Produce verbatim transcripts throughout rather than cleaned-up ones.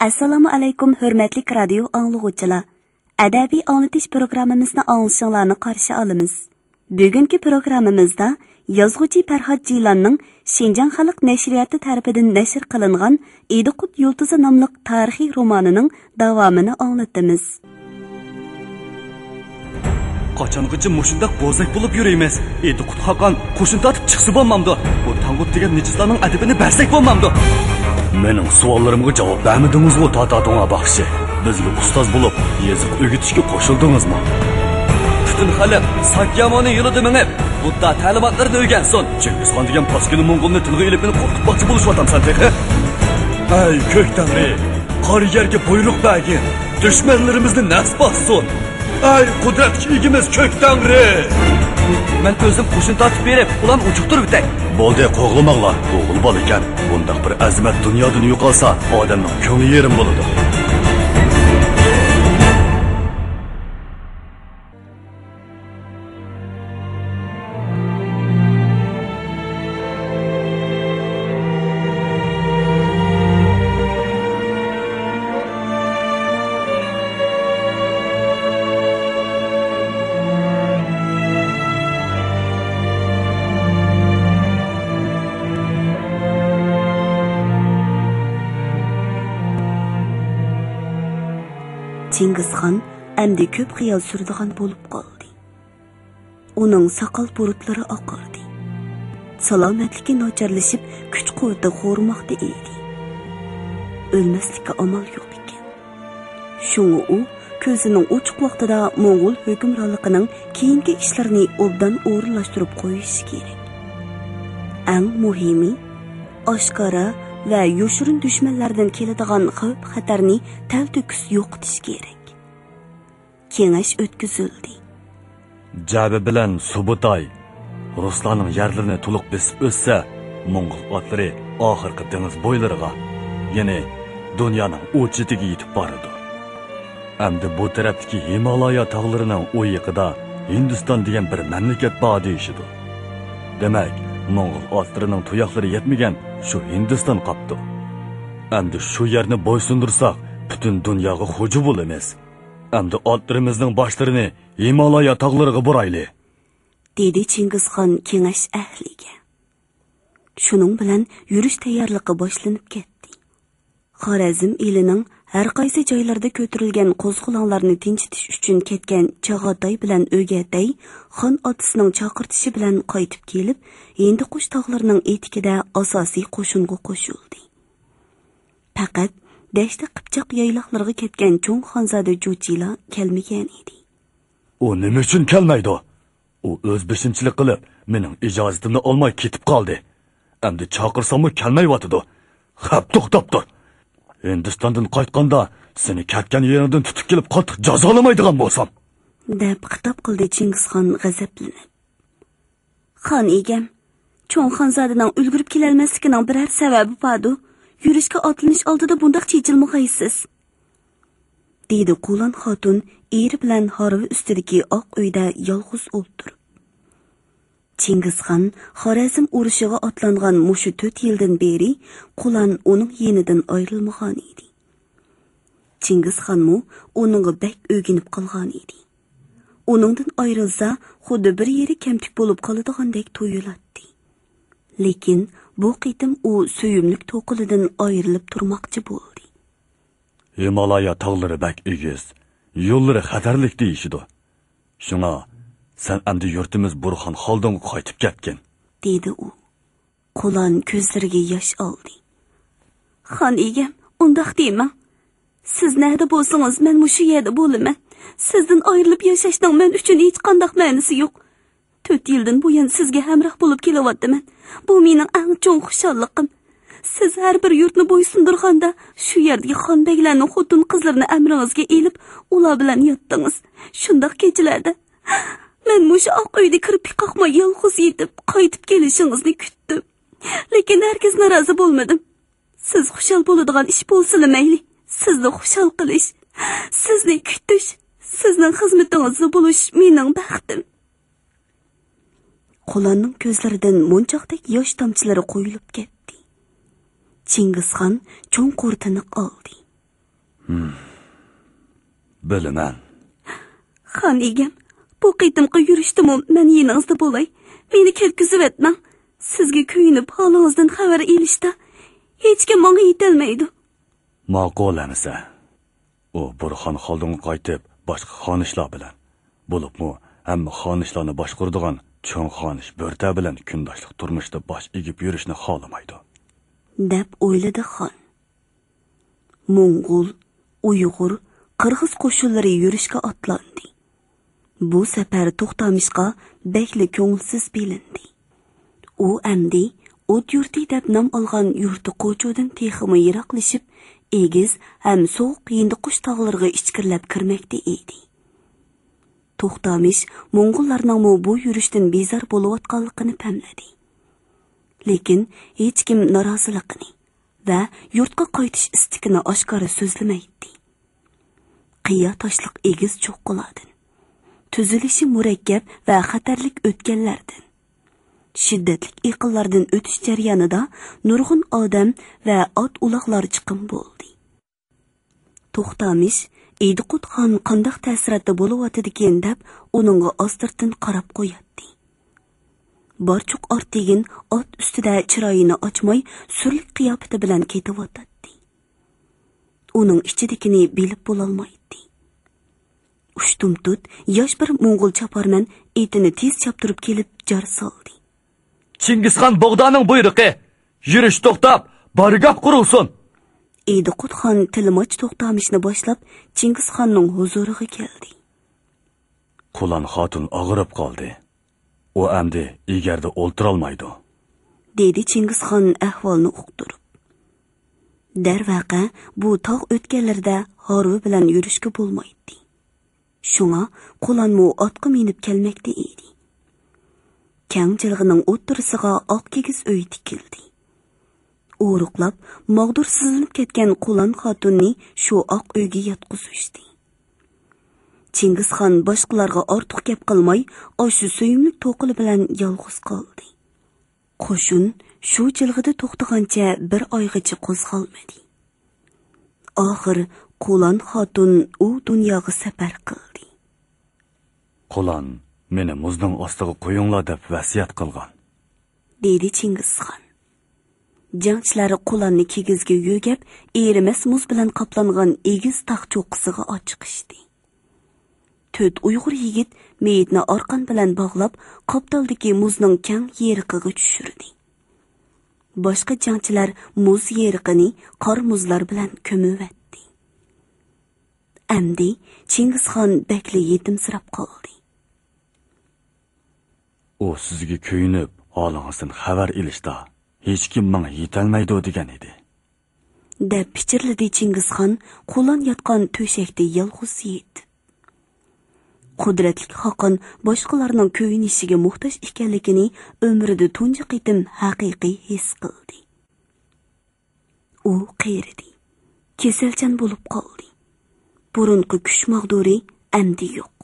ئەسسالامۇ ئەلەيكۇم، ھۆرمەتلىك رادىيو ئاڭلىغۇچىلار! ئەدەبىي ئاڭلىتىش پروگراممىمىزنى ئاڭلىشىڭلارنى قارشى ئالىمىز. بۈگۈنكى پروگراممىمىزدا يازغۇچى پەرھات جىلاننىڭ شىنجاڭ خەلق نەشرىياتى تەرىپىدىن نەشر قىلىنغان ئىدىقۇت يۇلتۇزى ناملىق تارىخىي رومانىنىڭ داۋامىنى ئاڭلىتىمىز. قاچانغىچە مۇشۇنداق بوزەك بولۇپ يۈرىمىز؟ ئىدىقۇت خاقان قوشۇن تارتىپ چىقسا بولمامدۇ؟ بۇ تاڭغۇت دېگەن نىجىسلارنىڭ ئەدىپىنى بەرسەك بولمامدۇ؟ مېنىڭ سوئاللىرىمغا جاۋاب بەرمىدىڭىزغۇ، تاتا دۇڭا باخشى. بىزگە ئۇستاز بولۇپ، يېزىق ئۆگىتىشكە قوشۇلدىڭىزمۇ؟ پۈتۈن خەلق ساكيامۇنى يولىدا مېڭىپ، بۇددا تەلىماتلىرىنى ئۆگەنسۇن. چىڭگىزخان دېگەن پاسكىنا موڭغۇلنى تىلغا ئېلىپ، مېنى قورقۇتماقچى بولۇشۇۋاتامسەن تېخى؟ ئەي كۆك تەڭرى، قارا يەرگە بۇيرۇق بەرگىن، دۈشمەنلىرىمىزنى نەس باسسۇن. ئەي قۇدرەتكە ئىگىمىز كۆك تەڭرى! مەن ئۆزۈم قوشۇن تارتىپ بېرىپ، ئۇلارنى ئۇجۇقتۇرۇۋېتەي. بولدى، قوغلىماڭلار، ئوغۇل بالا ئىكەن. بۇنداق بىر ئەزىمەت دۇنيادىن يوقالسا، ئادەمنىڭ كۆڭلى يېرىم بولىدۇ. چىڭگىزخان ئەمدى كۆپ خىيال سۈرىدىغان بولۇپ قالدى. ئۇنىڭ ساقال بۇرۇتلىرى ئاقاردى. سالامەتلىكى ناچارلىشىپ، كۈچ-قۇۋۋىتى خورىماقتا ئىدى. ئۆلمەسلىككە ئامال يوق ئىكەن. شۇڭا ئۇ كۆزىنىڭ ئوچۇق ۋاقتىدا موڭغۇل ھۆكۈمرانلىقىنىڭ كېيىنكى ئىشلىرىنى ئوبدان ئورۇنلاشتۇرۇپ قويۇشى كېرەك. ئەڭ مۇھىمى، ئاشكارا ۋە يوشۇرۇن دۈشمەنلەردىن كېلىدىغان خەۋپ-خەتەرنى تەلتۆكۈس يوقىتىش كېرەك. كېڭەش ئۆتكۈزۈلدى. جەبە بىلەن سۇبۇتاي رۇسلارنىڭ يەرلىرىنى تولۇق بېسىپ ئۆتسە، موڭغۇل ئاتلىرى ئاخىرقى دېڭىز بويلىرىغا، يەنى دۇنيانىڭ ئۇ چېتىگە يېتىپ بارىدۇ. ئەمدى بۇ تەرەپتىكى ھىمالايا تاغلىرىنىڭ ئۇ يېقىدا ھىندىستان دېگەن بىر مەملىكەت بار دېيىشىدۇ. دېمەك، موڭغۇل ئاتلىرىنىڭ تۇياقلىرى يەتمىگەن شۇ ھىندىستان قاپتۇ. ئەمدى شۇ يەرنى بويسۇندۇرساق، پۈتۈن دۇنياغا خوجا بولىمىز. ئەمدى ئاتلىرىمىزنىڭ باشلىرىنى ھىمالايا تاغلىرىغا بۇرايلى، دېدى چىڭگىزخان كېڭەش ئەھلىگە. شۇنىڭ بىلەن يۈرۈش تەييارلىقى باشلىنىپ كەتتى. خارەزم ئېلىنىڭ ھەر قايسى جايلىرىدا كۆتۈرۈلگەن قوزغىلاڭلارنى تىنچىتىش ئۈچۈن كەتكەن چاغاتاي بىلەن ئۆگەتەي خان ئاتىسىنىڭ چاقىرتىشى بىلەن قايتىپ كېلىپ، ھىندىقۇش تاغلىرىنىڭ ئېتىكىدە ئاساسىي قوشۇنغا قوشۇلدى. پەقەت دەشتى قىپچاق يايلاقلىرىغا كەتكەن چوڭ خانزادە جۇچىلا كەلمىگەن ئىدى. ئۇ نېمە ئۈچۈن كەلمەيدۇ؟ ئۇ ئۆز بېشىمچىلىق قىلىپ، مېنىڭ ئىجازىتىمنى ئالماي كېتىپ قالدى. ئەمدى چاقىرساممۇ كەلمەيۋاتىدۇ. خەپ توختاپتۇ. ھىندىستاندىن قايتقاندا سېنى كەتكەن يېرىڭدىن تۇتۇپ كېلىپ قاتتىق جازالايدىغان بولسام، دەپ خىتاب قىلدى چىڭگىزخان غەزەپلىنىپ. خان ئىگەم، چوڭ خانزادىنىڭ ئۈلگۈرۈپ كېلەلمەسلىكىنىڭ بىرەر سەۋەبى باردۇ. يۈرۈشكە ئاتلىنىش ئالدىدا بۇنداق چېچىلمىغايسىز، دېدى قۇلان خاتۇن ئېرى بىلەن ھارۋا ئۈستىدىكى ئاق ئۆيدە يالغۇز ئولتۇرۇپ. چىڭگىزخان خارەزم ئۇرۇشىغا ئاتلانغان مۇشۇ تۆت يىلدىن بېرى قۇلان ئۇنىڭ يېنىدىن ئايرىلمىغان ئىدى. چىڭگىزخانمۇ ئۇنىڭغا بەك ئۆگىنىپ قالغان ئىدى. ئۇنىڭدىن ئايرىلسا، خۇددى بىر يېرى كەمتۈك بولۇپ قالىدىغاندەك تۇيۇلاتتى. لېكىن بۇ قېتىم ئۇ سۆيۈملۈك توقىلىدىن ئايرىلىپ تۇرماقچى بولدى. ھىمالايا تاغلىرى بەك ئېگىز، يوللىرى خەتەرلىك دېيىشىدۇ. شۇڭا سەن ئەمدى يۇرتىمىز بۇرخان خالدۇنغا قايتىپ كەتكىن، دېدى ئۇ. قۇلان كۆزلىرىگە ياش ئالدى. خان ئىگەم، ئۇنداق دېمەڭ. سىز نەدە بولسىڭىز، مەن مۇشۇ يەردە بولىمەن. سىزدىن ئايرىلىپ ياشاشنىڭ مەن ئۈچۈن ھېچقانداق مەنىسى يوق. تۆت يىلدىن بۇيان سىزگە ھەمراھ بولۇپ كېلىۋاتىمەن. بۇ مېنىڭ ئەڭ چوڭ خۇشاللىقىم. سىز ھەر بىر يۇرتنى بويسۇندۇرغاندا، شۇ يەردىكى خان بەگلەرنىڭ خوتۇن قىزلىرىنى ئەمرىڭىزگە ئېلىپ، ئۇلار بىلەن ياتتىڭىز. شۇنداق كېچىلەردە مەن مۇشۇ ئاق ئۆيدە كىرپىك قاقماي يالغۇز يېتىپ، قايتىپ كېلىشىڭىزنى كۈتتۈم. لېكىن ھەرگىز نارازى بولمىدىم. سىز خۇشال بولىدىغان ئىش بولسىلا مەيلى، سىزنى خۇشال قىلىش، سىزنى كۈتۈش، سىزنىڭ خىزمىتىڭىزدە بولۇش مېنىڭ بەختىم. قۇلاننىڭ كۆزلىرىدىن مونچاقتەك ياش تامچىلىرى قۇيۇلۇپ كەتتى. چىڭگىزخان چوڭقۇر تىنىق ئالدى. بىلىمەن. خان ئىگەم، بۇ قېتىمقى يۈرۈشتىمۇ مەن يېنىڭىزدا بولاي. مېنى كەتكۈزۈۋەتمەڭ. سىزگە كۆيۈنۈپ، ھالىڭىزدىن خەۋەر ئېلىشتا ھېچكىم ماڭا يېتەلمەيدۇ. ماقۇل ئەمىسە. ئۇ بۇرخان خالدۇنغا قايتىپ، باشقا خانىشلار بىلەن، بولۇپمۇ ھەممە خانىشلارنى باشقۇرىدىغان چوڭ خانىش بۆرتە بىلەن كۈندەشلىك تۇرمۇشتا باش ئېگىپ يۈرۈشنى خالىمايدۇ، دەپ ئويلىدى خان. موڭغۇل، ئۇيغۇر، قىرغىز قوشۇنلىرى يۈرۈشكە ئاتلاندى. بۇ سەپەر توختامىشقا بەكلا كۆڭۈلسىز بىلىندى. ئۇ ئەمدى ئوت يۇرتى دەپ نام ئالغان يۇرتى قوچۇدىن تېخىمۇ يىراقلىشىپ، ئېگىز ھەم سوغۇق ھىندىقۇش تاغلىرىغا ئىچكىرىلەپ كىرمەكتە ئىدى. توختامىش موڭغۇللارنىڭمۇ بۇ يۈرۈشتىن بىزار بولۇۋاتقانلىقىنى پەملىدى. لېكىن ھېچكىم نارازىلىقىنى ۋە يۇرتقا قايتىش ئىستىكىنى ئاشكارا سۆزلىمەيتتى. قىيا تاشلىق ئېگىز چوققىلاردىن، تۈزۈلۈشى مۇرەككەپ ۋە خەتەرلىك ئۆتكەللەردىن، شىددەتلىك ئېقىنلاردىن ئۆتۈش جەريانىدا نۇرغۇن ئادەم ۋە ئات-ئۇلاغلار چىقىم بولدى. توختامىش، ئىدىقۇت خان قانداق تەسىراتتا بولۇۋاتىدىكىن دەپ، ئۇنىڭغا ئاستىرتىن قاراپ قوياتتى. بارچۇق ئارتېگىن ئات ئۈستىدە چىرايىنى ئاچماي، سۈرلۈك قىياپىتى بىلەن كېتىۋاتاتتى. ئۇنىڭ ئىچىدىكىنى بىلىپ بولالمايتتى. ئۇشتۇمتۇت ياش بىر موڭغۇل چاپارمەن ئېتىنى تېز چاپتۇرۇپ كېلىپ جار سالدى. چىڭگىزخان بوغدانىڭ بۇيرۇقى! يۈرۈش توختاپ، بارگاھ قۇرۇلسۇن! ئىدىقۇت خان تىلماچ توختامىشنى باشلاپ، چىڭگىزخاننىڭ ھۇزۇرىغا كەلدى. قۇلان خاتۇن ئاغرىپ قالدى. ئۇ ئەمدى ئېگەردە ئولتۇرالمايدۇ، دېدى چىڭگىزخان ئەھۋالنى ئۇقتۇرۇپ. دەرۋەقە، بۇ تاغ ئۆتكەللىرىدە ھارۋا بىلەن يۈرۈشكە بولمايتتى. شۇڭا قۇلانمۇ ئاتقا مىنىپ كەلمەكتە ئىدى. كەڭ جىلغىنىڭ ئوتتۇرىسىغا ئاق كىگىز ئۆي تىكىلدى. ئورۇقلاپ، ماغدۇرسىزلىنىپ كەتكەن قۇلان خاتۇننى شۇ ئاق ئۆيگە ياتقۇزۇشتى. چىڭگىزخان باشقىلارغا ئارتۇق گەپ قىلماي، ئاشۇ سۆيۈملۈك توقىلى بىلەن يالغۇز قالدى. قوشۇن شۇ جىلغىدا توختىغانچە بىر ئايغىچە قوزغالمىدى. ئاخىر قۇلان خاتۇن ئۇ دۇنياغا سەپەر قىلدى. قۇلان مېنى مۇزنىڭ ئاستىغا قويۇڭلار دەپ ۋەسىيەت قىلغان، دېدى چىڭگىزخان. جەڭچىلەر قۇلاننى كىگىزگە يۆگەپ، ئېرىمەس مۇز بىلەن قاپلانغان ئېگىز تاغ چوققىسىغا ئاچىقىشتى. تۆت ئۇيغۇر يىگىت مېيىتنى ئارقان بىلەن باغلاپ، قاپتالدىكى مۇزنىڭ كەڭ يېرىقىغا چۈشۈردى. باشقا جەڭچىلەر مۇز يېرىقىنى قار مۇزلار بىلەن كۆمۈۋەتتى. ئەمدى چىڭگىزخان بەكلا يېتىمسىراپ قالدى. ئۇ سىزگە كۆيۈنۈپ، ھالىڭىزدىن خەۋەر ئېلىشتا ھېچكىم ماڭا يېتەلمەيدۇ دېگەن ئىدى، دەپ پىچىرلىدى چىڭگىزخان قۇلان ياتقان تۆشەكتە يالغۇز يېتىپ. قۇدرەتلىك خاقان باشقىلارنىڭ كۆيۈنۈشىگە موھتاج ئىكەنلىكىنى ئۆمرىدە تۇنجى قېتىم ھەقىقىي ھېس قىلدى. ئۇ قېرىدى، كېسەلچان بولۇپ قالدى. بۇرۇنقى كۈچ ماغدۇرى ئەمدى يوق.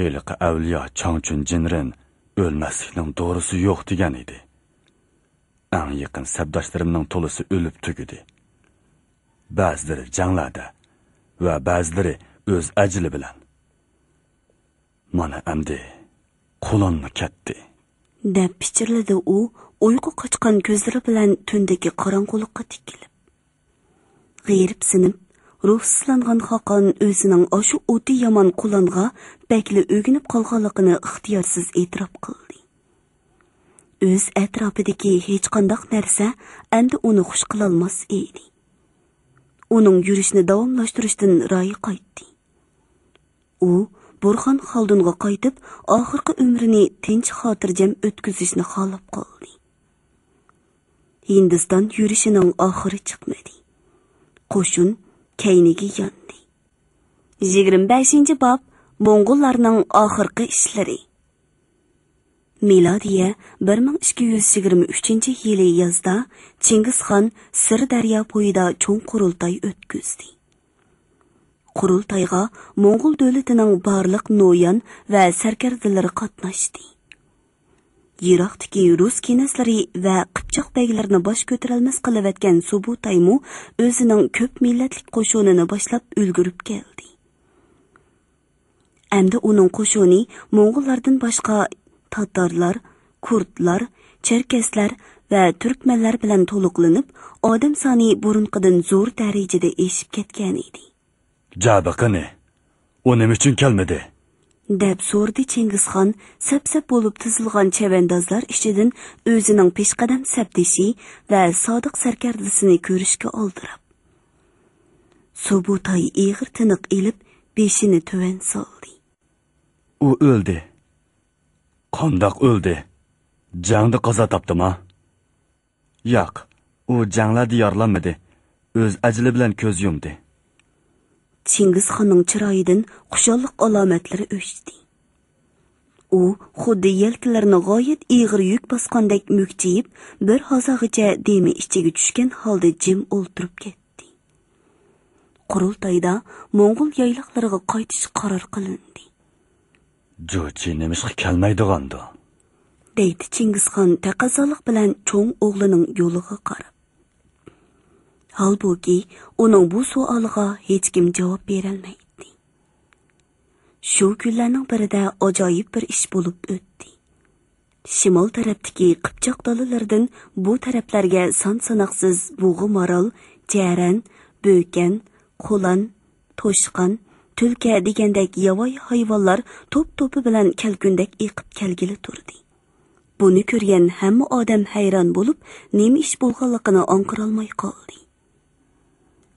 ھېلىقى ئەۋلىيا چاڭچۈن جىنرېن ئۆلمەسلىكنىڭ دورىسى يوق دېگەن ئىدى. ئەڭ يېقىن سەپداشلىرىمنىڭ تولىسى ئۆلۈپ تۈگىدى. بەزىلىرى جەڭلەردە ۋە بەزىلىرى ئۆز ئەجىلى بىلەن. مانا ئەمدى قۇلانمۇ كەتتى، دەپ پىچىرلىدى ئۇ ئۇيقۇ قاچقان كۆزلىرى بىلەن تۈندىكى قاراڭغۇلۇققا تىكىلىپ. غېرىبسىنىپ، روھسىزلانغان خاقان ئۆزىنىڭ ئاشۇ ئوتى يامان قۇلانغا بەكلا ئۆگىنىپ قالغانلىقىنى ئىختىيارسىز ئېتىراپ قىلدى. ئۆز ئەتراپىدىكى ھېچقانداق نەرسە ئەمدى ئۇنى خۇش قىلالماس ئىدى. ئۇنىڭ يۈرۈشنى داۋاملاشتۇرۇشتىن رايى قايتتى. ئۇ بۇرخان خالدۇنغا قايتىپ، ئاخىرقى ئۆمرىنى تىنچ خاتىرجەم ئۆتكۈزۈشنى خالاپ قالدى. ھىندىستان يۈرۈشىنىڭ ئاخىرى چىقمىدى. قوشۇن كەينىگە ياندى. يىگىرمە بەشىنچى باب، موڭغۇللارنىڭ ئاخىرقى ئىشلىرى. مىلادىيە بىر مىڭ ئىككى يۈز يىگىرمە ئۈچىنچى يىلى يازدا چىڭگىزخان سىردەريا بويىدا چوڭ قۇرۇلتاي ئۆتكۈزدى. قۇرۇلتايغا موڭغۇل دۆلىتىنىڭ بارلىق نويان ۋە سەركەردىلىرى قاتناشتى. يىراقتىكى رۇس كېنەزلىرى ۋە قىپچاق بەگلىرىنى باش كۆتۈرەلمەس قىلىۋەتكەن سۇبۇتايمۇ ئۆزىنىڭ كۆپ مىللەتلىك قوشۇنىنى باشلاپ ئۈلگۈرۈپ كەلدى. ئەمدى ئۇنىڭ قوشۇنى موڭغۇللاردىن باشقا تاتارلار، كۇردلار، چېركەسلەر ۋە تۈركمەنلەر بىلەن تولۇقلىنىپ، ئادەم سانى بۇرۇنقىدىن زور دەرىجىدە ئېشىپ كەتكەن ئىدى. جابى قېنى؟ ئۇ نېمە ئۈچۈن كەلمىدى؟ دەپ سورىدى چىڭگىزخان سەپ-سەپ بولۇپ تىزىلغان چەۋەندازلار ئىچىدىن ئۆزىنىڭ پېشقەدەم سەپدىشى ۋە سادىق سەركەردىسىنى كۆرۈشكە ئالدىراپ. سۇبۇتاي ئېغىر تىنىق ئېلىپ، بېشىنى تۆۋەن سالدى. ئۇ ئۆلدى. قانداق ئۆلدى؟ جەڭدە قازا تاپتىما؟ ياق، ئۇ جەڭلەردە يارىلانمىدى. ئۆز ئەجىلى بىلەن كۆز يۇمدى. چىڭگىزخاننىڭ چىرايىدىن خۇشاللىق ئالامەتلىرى ئۆچتى. ئۇ خۇددى يەلكىلىرىنى غايەت ئېغىر يۈك باسقاندەك مۈكچىيىپ، بىر ھازاغىچە دېمى ئىچىگە چۈشكەن ھالدا جىم ئولتۇرۇپ كەتتى. قۇرۇلتايدا موڭغۇل يايلاقلىرىغا قايتىش قارار قىلىندى. جۇچى نېمىشقا كەلمەيدىغاندۇ؟ دەيدۇ چىڭگىزخان تەقەززالىق بىلەن چوڭ ئوغلىنىڭ يولىغا قاراپ. ھالبۇكى، ئۇنىڭ بۇ سوئالىغا ھېچكىم جاۋاب بېرەلمەيتتى. شۇ كۈنلەرنىڭ بىرىدە ئاجايىپ بىر ئىش بولۇپ ئۆتتى. شىمال تەرەپتىكى قىپچاق دالىلىرىدىن بۇ تەرەپلەرگە سان-ساناقسىز بۇغا مارال، جەرەن، بۆكەن، قۇلان، توشقان، تۈلكە دېگەندەك ياۋايى ھايۋانلار توپ-توپى بىلەن كەلكۈندەك ئېقىپ كەلگىلى تۇردى. بۇنى كۆرگەن ھەممە ئادەم ھەيران بولۇپ، نېمە ئىش بولغانلىقىنى ئاڭقىرالماي قالدى.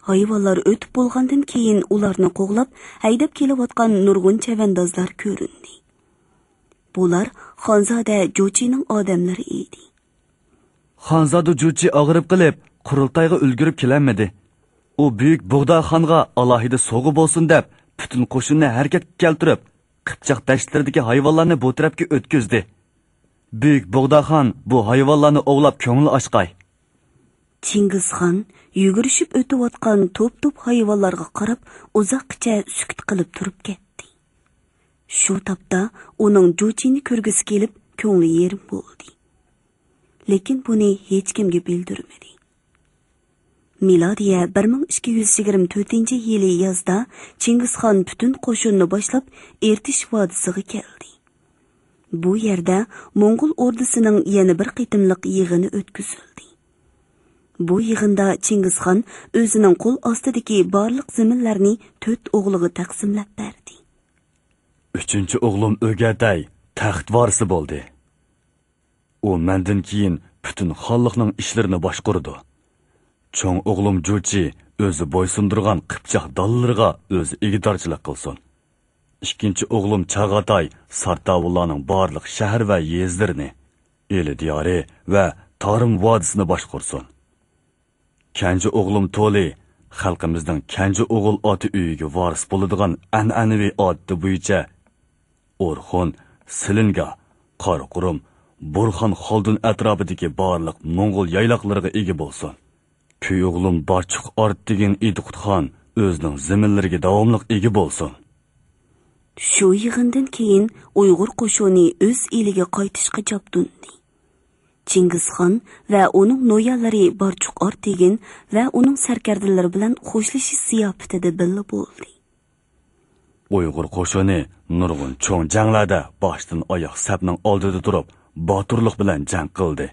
ھايۋانلار ئۆتۈپ بولغاندىن كېيىن، ئۇلارنى قوغلاپ ھەيدەپ كېلىۋاتقان نۇرغۇن چەۋەندازلار كۆرۈندى. بۇلار خانزادە جۇچىنىڭ ئادەملىرى ئىدى. خانزادە جۇچى ئاغرىپ قېلىپ، قۇرۇلتايغا ئۈلگۈرۈپ كېلەلمىدى. ئۇ بۈيۈك بۇغدا خانغا ئالاھىدە سوۋغا بولسۇن دەپ، پۈتۈن قوشۇننى ھەرىكەتكە كەلتۈرۈپ، قىپچاق دەشتلىرىدىكى ھايۋانلارنى بۇ تەرەپكە ئۆتكۈزدى. بۈيۈك بۇغدا خان بۇ ھايۋانلارنى ئوۋلاپ كۆڭلى ئاچقاي. چىڭگىزخان يۈگۈرۈشۈپ ئۆتۈۋاتقان توپ-توپ ھايۋانلارغا قاراپ ئۇزاققىچە سۈكۈت قىلىپ تۇرۇپ كەتتى. شۇ تاپتا ئۇنىڭ جۇچىنى كۆرگۈسى كېلىپ، كۆڭلى يېرىم بولدى. لېكىن بۇنى ھېچكىمگە بىلدۈرمىدى. مىلادىيە بىر مىڭ ئىككى يۈز يىگىرمە تۆتىنچى يىلى يازدا چىڭگىزخان پۈتۈن قوشۇننى باشلاپ ئىرتىش ۋادىسىغا كەلدى. بۇ يەردە موڭغۇل ئوردىسىنىڭ يەنە بىر قېتىملىق يىغىنى ئۆتكۈزۈلدى. بۇ يىغىندا چىڭگىزخان ئۆزىنىڭ قول ئاستىدىكى بارلىق زېمىنلەرنى تۆت ئوغلىغا تەقسىملەپ بەردى. ئۈچىنچى ئوغلۇم ئۆگەتەي تەخت ۋارىسى بولدى. ئۇ مەندىن كېيىن پۈتۈن خانلىقنىڭ ئىشلىرىنى باشقۇرىدۇ. چوڭ ئوغلۇم جۇچى ئۆزى بويسۇندۇرغان قىپچاق دالىلىرىغا ئۆزى ئىگىدارچىلىق قىلسۇن. ئىككىنچى ئوغلۇم چاغاتاي سارتاۋۇللارنىڭ بارلىق شەھەر ۋە يېزىلىرىنى، ئىلى دىيارى ۋە تارىم ۋادىسىنى باشقۇرسۇن. كەنجى ئوغلۇم تولى خەلقىمىزنىڭ كەنجى ئوغۇل ئاتا ئۆيىگە ۋارىس بولىدىغان ئەنئەنىۋى ئادىتى بويىچە ئورخۇن، سېلىنگاھ، قاراقۇرۇم، بورخان خالدۇن ئەتراپىدىكى بارلىق موڭغۇل يايلاقلىرىغا ئىگە بولسۇن. كۈي ئوغلۇم بارچۇق ئارتىگىن ئىدىقۇتخان ئۆزىنىڭ زېمىنلىرىگە داۋاملىق ئىگە بولسۇن. شۇ يىغىندىن كېيىن ئۇيغۇر قوشۇنى ئۆز ئېلىگە قايتىشقا جابدۇندى. چىڭگىزخان ۋە ئۇنىڭ نويالىرى بارچۇق ئارتىگىن ۋە ئۇنىڭ سەركەردىلىرى بىلەن خوشلىشىش زىياپىتىدە بىللە بولدى. ئۇيغۇر قوشۇنى نۇرغۇن چوڭ جەڭلەردە باشتىن ئاياق سەپنىڭ ئالدىدا تۇرۇپ، باتۇرلۇق بىلەن جەڭ قىلدى.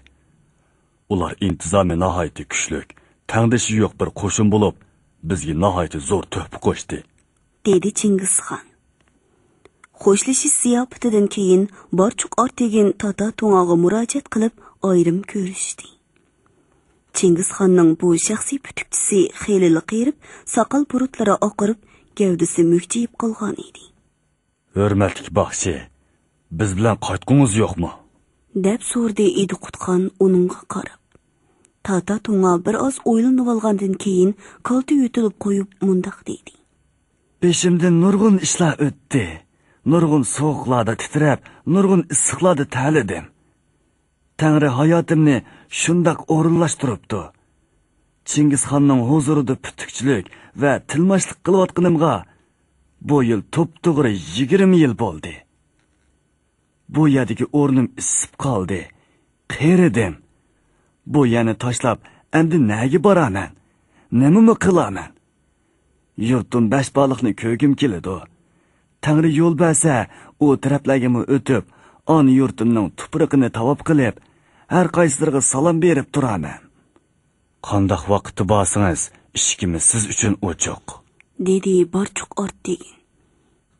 ئۇلار ئىنتىزامى ناھايىتى كۈچلۈك، تەڭدىشى يوق بىر قوشۇن بولۇپ، بىزگە ناھايىتى زور تۆھپە قوشتى. دېدى چىڭگىزخان. خوشلىشىش زىياپىتىدىن كېيىن بارچۇق ئارتېگىن تاتا تۇڭاغا مۇراجىئەت قىلىپ ئايرىم كۆرۈشتى. چىڭگىزخاننىڭ بۇ شەخسىي پۈتۈكچىسى خېلىلا قېرىپ، ساقال بۇرۇتلىرى ئاقىرىپ، گەۋدىسى مۈكچىيىپ قالغان ئىدى. ھۆرمەتلىك باخشى، بىز بىلەن قايتقۇڭىز يوقمۇ؟ دەپ سورىدى ئىدىقۇتخان ئۇنىڭغا قاراپ. تاتا تۇڭا بىر ئاز ئويلىنىۋالغاندىن كېيىن كالتە يۆتىلىپ قويۇپ مۇنداق دېدى. بېشىمدىن نۇرغۇن ئىشلار ئۆتتى. نۇرغۇن سوغۇقلاردا تىترەپ، نۇرغۇن ئىسسىقلاردا تەرلىدىم. تەڭرى ھاياتىمنى شۇنداق ئورۇنلاشتۇرۇپتۇ. چىڭگىزخاننىڭ ھۇزۇرىدا پۈتۈكچىلىك ۋە تىلماشلىق قىلىۋاتقىنىمغا بۇ يىل توپتوغرا يىگىرمە يىل بولدى. بۇ يەردىكى ئورنۇم ئىسسىپ قالدى. قېرىدىم. بۇ يەرنى تاشلاپ، ئەمدى نەگە بارامەن؟ نېمىمۇ قىلامەن؟ يۇرتۇم بەشبالىقنى كۆرگۈم كېلىدۇ. تەڭرى يول بەرسە، ئۇ تەرەپلەرگىمۇ ئۆتۈپ، ئانا يۇرتۇمنىڭ تۇپرىقىنى تاۋاپ قىلىپ، ھەر قايسىلىرىغا سالام بېرىپ تۇرامەن. قانداق ۋاقىتتا بارسىڭىز، ئىشىكىمىز سىز ئۈچۈن ئوچۇق. دېدى بارچۇق ئارتېگىن.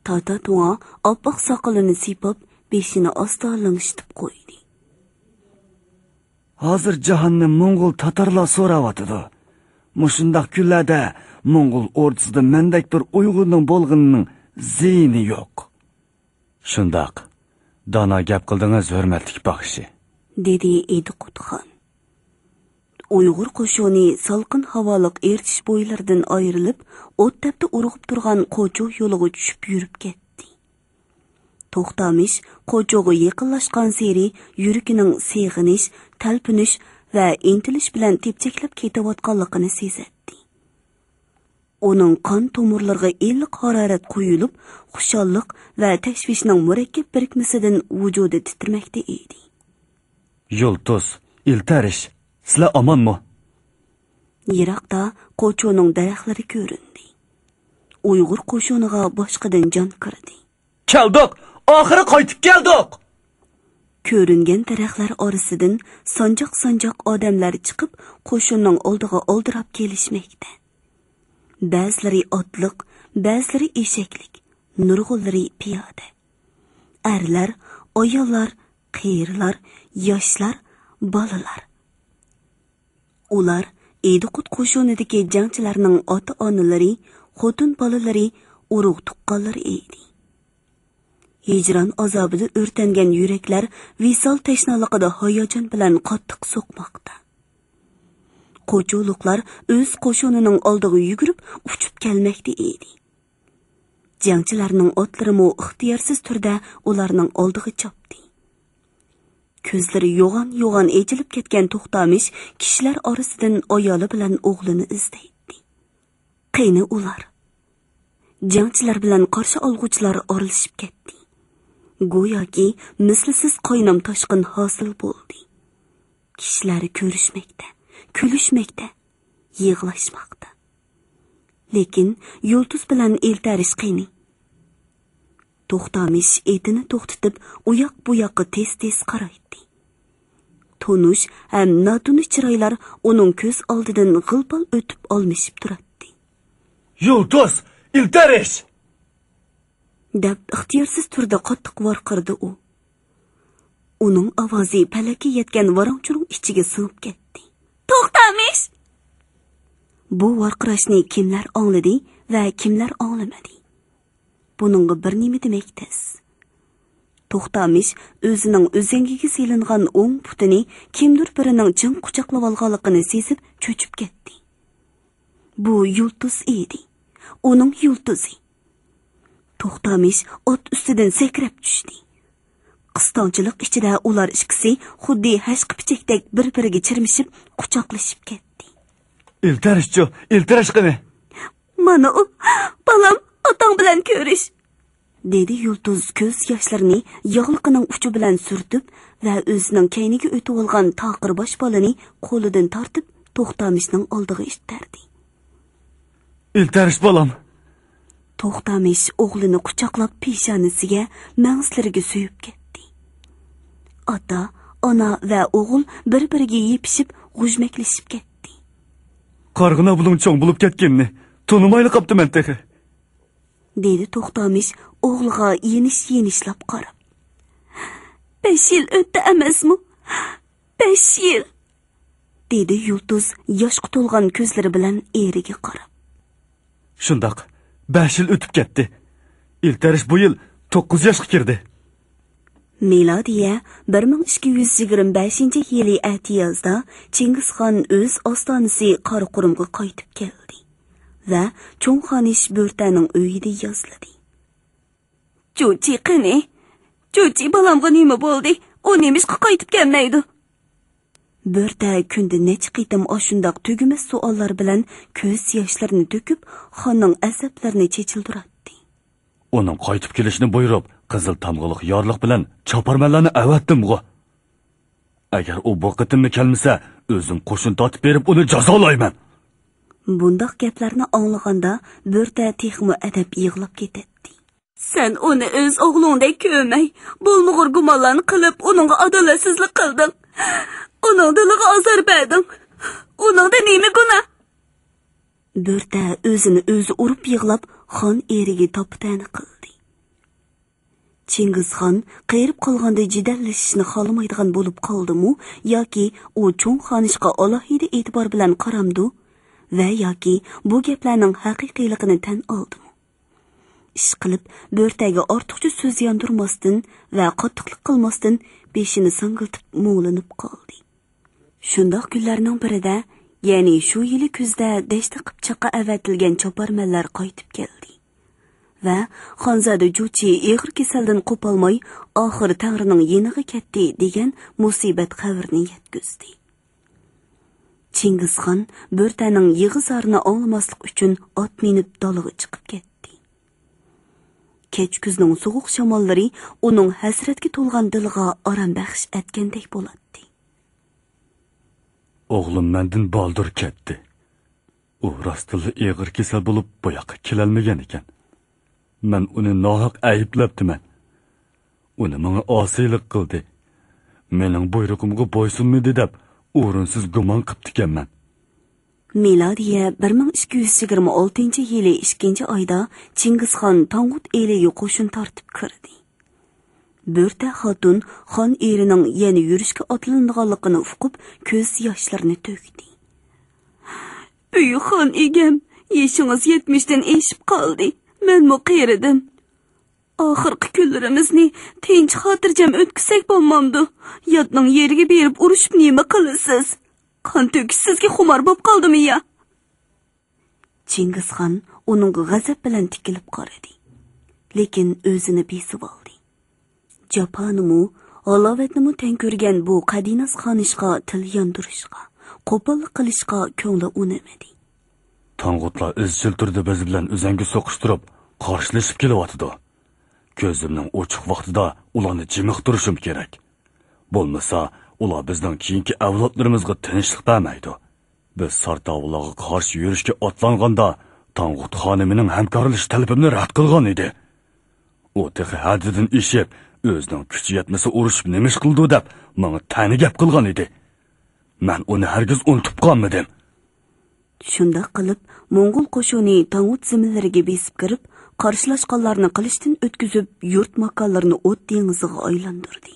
تاتا توڭا ئاپئاق ساقىلىنى سىيپاپ، بېشىنى ئاستا لىڭشىتىپ قويدى. ھازىر جاھاننى موڭغۇل تاتارلار سوراۋاتىدۇ. مۇشۇنداق كۈنلەردە موڭغۇل ئوردىسىدا مەندەك بىر ئۇيغۇرنىڭ بولغىنىنىڭ زىيىنى يوق. شۇنداق. دانا گەپ قىلدىڭىز، ھۆرمەتلىك باخشى. دېدى ئىدىقۇت خان. ئۇيغۇر قوشۇنى سالقىن ھاۋالىق ئېرتىش بويلىرىدىن ئايرىلىپ، ئوت تەپتە ئۇرغۇپ تۇرغان قوچۇ يولىغا چۈشۈپ يۈرۈپ كەتتى. توختامىش قوچۇغا يېقىنلاشقانسېرى يۈرىكىنىڭ سېغىنىش، تەلپۈنۈش ۋە ئىنتىلىش بىلەن تېپچەكلەپ كېتىۋاتقانلىقىنى سېزەتتى. ئۇنىڭ قان تومۇرلىرىغا ئىللىق ھارارەت قۇيۇلۇپ، خۇشاللىق ۋە تەشۋىشنىڭ مۇرەككەپ بىرىكمىسىدىن ۋۇجۇدى تىترىمەكتە ئىدى. يۇلتۇز، ئىلتەرىش، سىلەر ئامانمۇ؟ يىراقتا قوچۇنىڭ دەرەخلىرى كۆرۈندى. ئۇيغۇر قوشۇنىغا باشقىدىن جان كىردى. كەلدۇق! ئاخىرى قايتىپ كەلدۇق! كۆرۈنگەن دەرەخلەر ئارىسىدىن سانجاق-سانجاق ئادەملەر چىقىپ، قوشۇننىڭ ئالدىغا ئالدىراپ كېلىشمەكتە. بەزىلىرى ئاتلىق، بەزىلىرى ئېشەكلىك، نۇرغۇنلىرى پىيادە. ئەرلەر، ئاياللار، قېرىلار، ياشلار، بالىلار. ئۇلار ئىدىقۇت قوشۇنىدىكى جەڭچىلەرنىڭ ئاتا-ئانىلىرى، خوتۇن بالىلىرى، ئۇرۇق-تۇغقانلىرى ئىدى. ھىجران ئازابىدا ئۆرتەنگەن يۈرەكلەر ۋىسال تەشنالىقىدا ھاياجان بىلەن قاتتىق سوقماقتا. قوچۇلۇقلار ئۆز قوشۇنىنىڭ ئالدىغا يۈگۈرۈپ ئۇچۇپ كەلمەكتە ئىدى. جەڭچىلەرنىڭ ئاتلىرىمۇ ئىختىيارسىز تۈردە ئۇلارنىڭ ئالدىغا چاپتى. كۆزلىرى يوغان-يوغان ئېچىلىپ كەتكەن توختامىش كىشىلەر ئارىسىدىن ئايالى بىلەن ئوغلىنى ئىزدەيتتى. قېنى ئۇلار؟ جەڭچىلەر بىلەن قارشى ئالغۇچىلار ئارىلىشىپ كەتتى. گوياكى مىسلىسىز قاينام تاشقىن ھاسىل بولدى. كىشىلەر كۆرۈشمەكتە، كۈلۈشمەكتە، يىغلاشماقتا. لېكىن يۇلتۇز بىلەن ئىلتەرىش قېنى؟ توختامىش ئېتىنى توختىتىپ، ئۇياق-بۇياققا تېز-تېز قارايتتى. تونۇش ھەم ناتونۇش چىرايلار ئۇنىڭ كۆز ئالدىدىن غىل-پال ئۆتۈپ ئالمىشىپ تۇراتتى. يۇلتۇز! ئىلتەرىش! دەپ ئىختىيارسىز تۈردە قاتتىق ۋارقىرىدى ئۇ. ئۇنىڭ ئاۋازى پەلەككە يەتكەن ۋاراڭ-چۇرۇڭ ئىچىگە سىڭىپ كەتتى. توختامىش! بۇ ۋارقىراشنى كىملەر ئاڭلىدى ۋە كىملەر ئاڭلىمىدى؟ بۇنىڭغا بىر نېمە دېمەك تەس. توختامىش ئۆزىنىڭ ئۈزەڭگىگە سېلىنغان ئوڭ پۇتىنى كىمدۇر بىرىنىڭ چىڭ قۇچاقلىۋالغانلىقىنى سېزىپ چۆچۈپ كەتتى. بۇ يۇلتۇز ئىدى. ئۇنىڭ يۇلتۇزى. توختامىش ئات ئۈستىدىن سەكرەپ چۈشتى. قىستاڭچىلىق ئىچىدە ئۇلار ئىككىسى خۇددى ھەشقىپىچەكتەك بىر-بىرىگە چىرمىشىپ، قۇچاقلىشىپ كەتتى. ئىلتەرىشچۇ، ئىلتەرىش قېنى؟ مانا ئۇ، بالام، ئاتاڭ بىلەن كۆرۈش! دېدى يۇلتۇز كۆز ياشلىرىنى ياغلىقىنىڭ ئۇچى بىلەن سۈرتۈپ ۋە ئۆزىنىڭ كەينىگە ئۆتۈۋالغان تاقىر باش بالىنى قولىدىن تارتىپ، توختامىشنىڭ ئالدىغا ئىتتەردى. ئىلتەرىش بالام! توختامىش ئوغلىنى قۇچاقلاپ پېشانىسىگە، مەڭزىلىرىگە سۆيۈپ كەتتى. ئاتا، ئانا ۋە ئوغۇل بىر-بىرىگە يېپىشىپ، غۇژمەكلىشىپ كەتتى. قارىغىنا بۇلۇڭ چوڭ بولۇپ كەتكىنىنى تونۇمايلا قاپتىمەن تېخى. دېدى توختامىش ئوغلىغا يېنىش-يېنىشلاپ قاراپ. بەش يىل ئۆتتى ئەمەسمۇ؟ بەش يىل! دېدى يۇلتۇز ياشقا تولغان كۆزلىرى بىلەن ئېرىگە قاراپ. شۇنداق، بەش يىل ئۆتۈپ كەتتى. ئىلتەرىش بۇ يىل توققۇز ياشقا كىردى. مىلادىيە بىر مىڭ ئىككى يۈز يىگىرمە بەشىنچى يىلى ئەتىيازدا چىڭگىزخان ئۆز ئاستانىسى قاراقۇرۇمغا قايتىپ كەلدى ۋە چوڭ خانىش بۆرتەنىڭ ئۆيىدە يازلىدى. جۇچى قېنى؟ جۇچى بالامغا نېمە بولدى؟ ئۇ نېمىشقا قايتىپ كەلمەيدۇ؟ بۆرتە كۈندە نەچچە قېتىم ئاشۇنداق تۈگىمەس سوئاللار بىلەن كۆز ياشلىرىنى تۆكۈپ، خاننىڭ ئەزەپلىرىنى چېچىلدۇراتتى. ئۇنىڭ قايتىپ كېلىشىنى بۇيرۇپ، قىزىل تامغىلىق يارلىق بىلەن چاپارمەنلەرنى ئەۋەتتىمغۇ. ئەگەر ئۇ بۇ قېتىممۇ كەلمىسە، ئۆزۈم قوشۇن تارتىپ بېرىپ ئۇنى جازالايمەن. بۇنداق گەپلەرنى ئاڭلىغاندا، بۆرتە تېخىمۇ ئەدەپ يىغلاپ كېتەتتى. سەن ئۇنى ئۆز ئوغلۇڭدەك كۆرمەي، بولمىغۇر گۇمانلارنى قىلىپ، ئۇنىڭغا ئادالەتسىزلىك قىلدىڭ. ئۇنىڭ دىلىغا ئازار بەردىڭ. ئۇنىڭدا نېمە گۇناھ؟ بۆرتە ئۆزىنى ئۆزى ئۇرۇپ يىغلاپ، خان ئېرىگە تاپا-تەنە قىلدى. چىڭگىزخان قېرىپ قالغاندا جېدەللىشىشنى خالىمايدىغان بولۇپ قالدىمۇ ياكى ئۇ چوڭ خانىشقا ئالاھىدە ئېتىبار بىلەن قارامدۇ ۋە ياكى بۇ گەپلەرنىڭ ھەقىقىيلىقىنى تەن ئالدىمۇ؟ ئىشقىلىپ، بۆرتەگە ئارتۇقچە سۆز ياندۇرماستىن ۋە قاتتىقلىق قىلماستىن بېشىنى ساڭگىلىتىپ مۇڭلىنىپ قالدى. شۇنداق كۈنلەرنىڭ بىرىدە، يەنى شۇ يىلى كۈزدە دەشتى قىپچاققا ئەۋەتىلگەن چاپارمەنلەر قايتىپ كەلدى ۋە خانزادە جۇچى ئېغىر كېسەلدىن قوپالماي، ئاخىر تەڭرىنىڭ يېنىغا كەتتى دېگەن مۇسىبەت خەۋىرىنى يەتكۈزدى. چىڭگىزخان بۆرتەنىڭ يىغا-زارىنى ئاڭلىماسلىق ئۈچۈن ئات مىنىپ دالىغا چىقىپ كەتتى. كەچ كۈزنىڭ سوغۇق شاماللىرى ئۇنىڭ ھەسرەتكە تولغان دىلىغا ئارام بەخش ئەتكەندەك بولاتتى. ئوغلۇم مەندىن بالدۇر كەتتى. ئۇ راستتىنلا ئېغىر كېسەل بولۇپ، بۇ ياققا كېلەلمىگەن ئىكەن. مەن ئۇنى ناھەق ئەيىبلەپتىمەن. ئۇنى ماڭا ئاسىيلىق قىلدى. مېنىڭ بۇيرۇقۇمغا بويسۇنمىدى دەپ، ئورۇنسىز گۇمان قىپتىكەنمەن. مىلادىيە بىر مىڭ ئىككى يۈز يىگىرمە ئالتىنچى يىلى ئىككىنچى ئايدا چىڭگىزخان تاڭغۇت ئېلىگە قوشۇن تارتىپ كىردى. بۆرتە خاتۇن خان ئېرىنىڭ يەنە يۈرۈشكە ئاتلىنىدىغانلىقىنى ئۇقۇپ، كۆز ياشلىرىنى تۆكتى. ئۆي خان ئىگەم، يېشىڭىز يەتمىشتىن ئېشىپ قالدى. مەنمۇ قېرىدىم. ئاخىرقى كۈنلىرىمىزنى تىنچ خاتىرجەم ئۆتكۈزسەك بولمامدۇ؟ ياتنىڭ يېرىگە بېرىپ ئۇرۇشۇپ نېمە قىلىسىز؟ قان تۆكۈش سىزگە خۇمار بوپ قالدىمۇ يا؟ چىڭگىزخان ئۇنىڭغا غەزەپ بىلەن تىكىلىپ قارىدى. لېكىن ئۆزىنى بېسىۋالدى. جاپانىمۇ، ھالاۋەتنىمۇ تەڭ كۆرگەن بۇ قەدىناس خانىشقا تىل ياندۇرۇشقا، قوپاللىق قىلىشقا كۆڭلى ئۇنىمىدى. تاڭغۇتلار ئىزچىل تۈردە بىز بىلەن ئۆزەڭگە سوقۇشتۇرۇپ، قارشىلىشىپ كېلىۋاتىدۇ. كۆزۈمنىڭ ئوچۇق ۋاقتىدا ئۇلارنى جىمىقتۇرۇشۇم كېرەك. بولمىسا، ئۇلار بىزنىڭ كېيىنكى ئەۋلادلىرىمىزغا تىنچلىق بەرمەيدۇ. بىز سارتاۋۇلارغا قارشى يۈرۈشكە ئاتلانغاندا، تاڭغۇت خانى مېنىڭ ھەمكارلىشىش تەلىپىمنى رەت قىلغان ئىدى. ئۇ تېخى ھەددىدىن ئېشىپ، ئۆزىنىڭ كۈچى يەتمىسە ئۇرۇشۇپ نېمە ئىش قىلىدۇ دەپ، ماڭا تەنە گەپ قىلغان ئىدى. مەن ئۇنى ھەرگىز ئۇنتۇپ قالمىدىم. شۇنداق قىلىپ، موڭغۇل قوشۇنى تاڭغۇت زېمىنلىرىگە بېسىپ كىرىپ، قارشىلاشقانلارنى قىلىچتىن ئۆتكۈزۈپ، يۇرت ماكانلىرىنى ئوت دېڭىزىغا ئايلاندۇردى.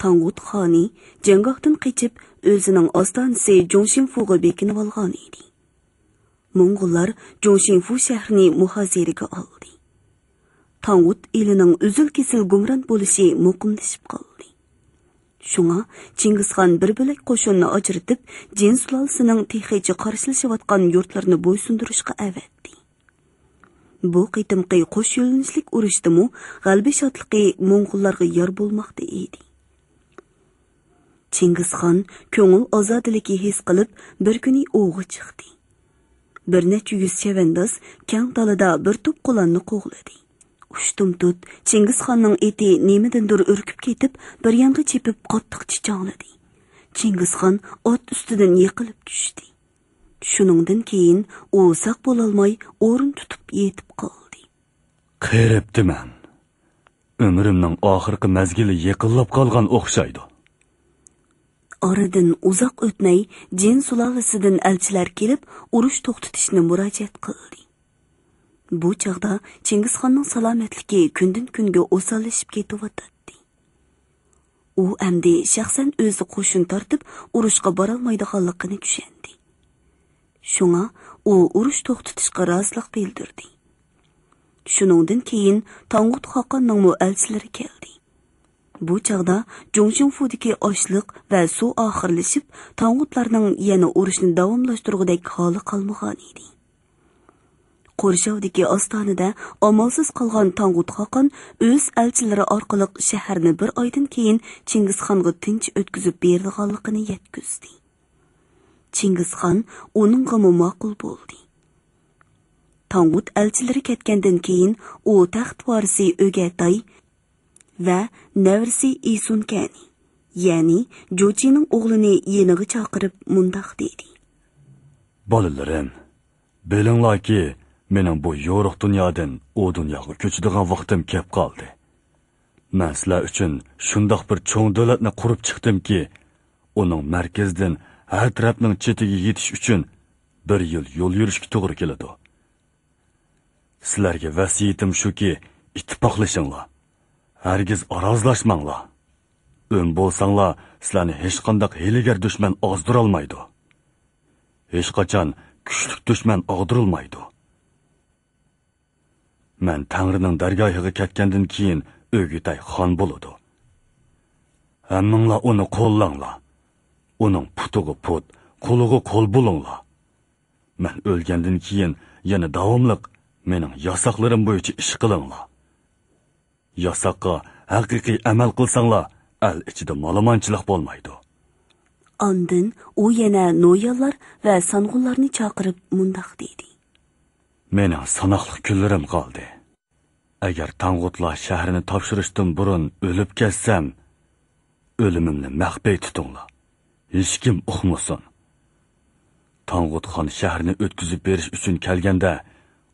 تاڭغۇت خانى جەڭگاھتىن قېچىپ، ئۆزىنىڭ ئاستانىسى جۇڭشىنفۇغا بېكىنىۋالغان ئىدى. موڭغۇللار جۇڭشىنفۇ شەھىرىنى مۇھازىرىگە ئالدى. تاڭغۇت ئېلىنىڭ ئۈزۈل-كېسىل گۇمران بولۇشى مۇقىملىشىپ قالدى. شۇڭا چىڭگىزخان بىر بۆلەك قوشۇننى ئاجرىتىپ، جىن سۇلالىسىنىڭ تېخىچە قارشىلىشىۋاتقان يۇرتلىرىنى بويسۇندۇرۇشقا ئەۋەتتى. بۇ قېتىمقى قوش يۆنىلىشلىك ئۇرۇشتىمۇ غەلىبە شادلىقى موڭغۇللارغا يار بولماقتا ئىدى. چىڭگىزخان كۆڭۈل ئازادىلىكى ھېس قىلىپ، بىر كۈنى ئوۋغا چىقتى. بىر نەچچە يۈز چەۋەنداز كەڭ دالىدا بىر توپ قۇلاننى قوغلىدى. ئۇشتۇمتۇت چىڭگىزخاننىڭ ئېتى نېمىدىندۇر ئۈركۈپ كېتىپ، بىر يانغا چېپىپ قاتتىق چىچاڭلىدى. چىڭگىزخان ئات ئۈستىدىن يىقىلىپ چۈشتى. شۇنىڭدىن كېيىن ئۇ ساق بولالماي ئورۇن تۇتۇپ يېتىپ قالدى. قېرىپتىمەن. ئۆمرۈمنىڭ ئاخىرقى مەزگىلى يېقىنلاپ قالغان ئوخشايدۇ. ئارىدىن ئۇزاق ئۆتمەي، جىن سۇلالىسىدىن ئەلچىلەر كېلىپ، ئۇرۇش توختىتىشنى مۇراجىئەت قىلدى. بۇ چاغدا چىڭگىزخاننىڭ سالامەتلىكى كۈندىن-كۈنگە ئوساللىشىپ كېتىۋاتاتتى. ئۇ ئەمدى شەخسەن ئۆزى قوشۇن تارتىپ، ئۇرۇشقا بارالمايدىغانلىقىنى چۈشەندى. شۇڭا ئۇ ئۇرۇش توختىتىشقا رازىلىق بىلدۈردى. شۇنىڭدىن كېيىن تاڭغۇت خاقاننىڭمۇ ئەلچىلىرى كەلدى. بۇ چاغدا جۇڭشىڭفۇدىكى ئاشلىق ۋە سۇ ئاخىرلىشىپ، تاڭغۇتلارنىڭ يەنە ئۇرۇشنى داۋاملاشتۇرغۇدەك ھالى قالمىغانىدى. قورشاۋدىكى ئاستانىدە ئامالسىز قالغان تاڭغۇت خاقان ئۆز ئەلچىلىرى ئارقىلىق شەھەرنى بىر ئايدىن كېيىن چىڭگىزخانغا تىنچ ئۆتكۈزۈپ بېرىدىغانلىقىنى يەتكۈزدى. چىڭگىزخان ئۇنىڭغىمۇ ماقۇل بولدى. تاڭغۇت ئەلچىلىرى كەتكەندىن كېيىن، ئۇ تەخت ۋارىسى ئۆگەتاي، ۋە نەۋرىسى ئىسۇنكەنى، يەنى جوچىنىڭ ئوغلىنى يېنىغا چاقىرىپ مۇنداق دېدى. بالىلىرىم، بىلىڭلاركى، مېنىڭ بۇ يورۇق دۇنيادىن ئۇ دۇنياغا كۆچىدىغان ۋاقتىم كەپ قالدى. مەن سىلەر ئۈچۈن شۇنداق بىر چوڭ دۆلەتنى قۇرۇپ چىقتىمكى، ئۇنىڭ مەركىزىدىن ھەر تەرەپنىڭ چېتىگە يېتىش ئۈچۈن بىر يىل يول يۈرۈشكە توغرا كېلىدۇ. سىلەرگە ۋەسىيىتىم شۇكى، ئىتتىپاقلىشىڭلار. ھەرگىز ئارازلاشماڭلار. ئۆم بولساڭلار، سىلەرنى ھېچقانداق ھىيلىگەر دۈشمەن ئازدۇرالمايدۇ. ھېچقاچان كۈچلۈك دۈشمەن ئاغدۇرۇلمايدۇ. مەن تەڭرىنىڭ دەرگاھىغا كەتكەندىن كېيىن، ئۆگىتەي خان بولىدۇ. ھەممىڭلار ئۇنى قوللاڭلار. ئۇنىڭ پۇتىغا پۇت، قولىغا قول بولۇڭلار. مەن ئۆلگەندىن كېيىن يەنە داۋاملىق مېنىڭ ياساقلىرىم بويىچە ئىش قىلىڭلار. ياساققا ھەقىقىي ئەمەل قىلساڭلار، ئەل ئىچىدە مالىمانچىلىق بولمايدۇ. ئاندىن ئۇ يەنە نويانلار ۋە سانغۇنلارنى چاقىرىپ مۇنداق دېدى. مېنىڭ ساناقلىق كۈنلىرىم قالدى. ئەگەر تاڭغۇتلار شەھىرىنى تاپشۇرۇشتىن بۇرۇن ئۆلۈپ كەتسەم، ئۆلۈمۈمنى مەخپىي تۇتۇڭلار. ھېچكىم ئۇقمىسۇن. تاڭغۇت خان شەھىرىنى ئۆتكۈزۈپ بېرىش ئۈچۈن كەلگەندە،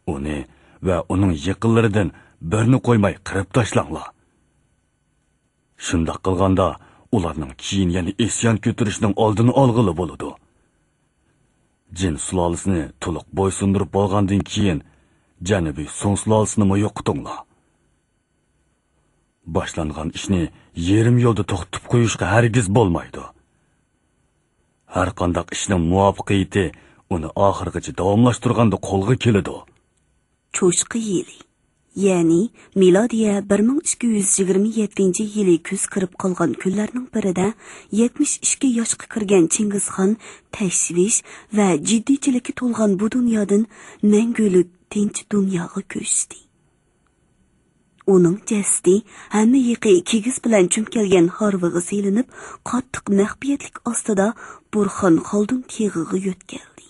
ئۇنى ۋە ئۇنىڭ يېقىنلىرىدىن بىرنى قويماي قىرىپ تاشلاڭلار. شۇنداق قىلغاندا، ئۇلارنىڭ كېيىن يەنە ئىسيان كۆتۈرۈشىنىڭ ئالدىنى ئالغىلى بولىدۇ. جىن سۇلالىسىنى تولۇق بويسۇندۇرۇپ بولغاندىن كېيىن، جەنۇبىي سۇڭ سۇلالىسىنىمۇ يوقىتىڭلار. باشلانغان ئىشنى يېرىم يولدا توختىتىپ قويۇشقا ھەرگىز بولمايدۇ. ھەر قانداق ئىشنىڭ مۇۋەپپەقىيىتى ئۇنى ئاخىرغىچە داۋاملاشتۇرغاندا قولغا كېلىدۇ. چوشقا يىلى، يەنى مىلادىيە بىر مىڭ ئىككى يۈز يىگىرمە يەتتىنچى يىلى كۈز كىرىپ قالغان كۈنلەرنىڭ بىرىدە، يەتمىش ئىككى ياشقا كىرگەن چىڭگىزخان تەشۋىش ۋە جىددىيچىلىككە تولغان بۇ دۇنيادىن مەڭگۈلۈك تىنچ دۇنياغا كۆچتى. ئۇنىڭ جەسىتى ھەممە يېقى كىگىز بىلەن چۆمكەلگەن ھارۋىغا سېلىنىپ، قاتتىق مەخپىيەتلىك ئاستىدا بورخان خالدۇن تېغىغا يۆتكەلدى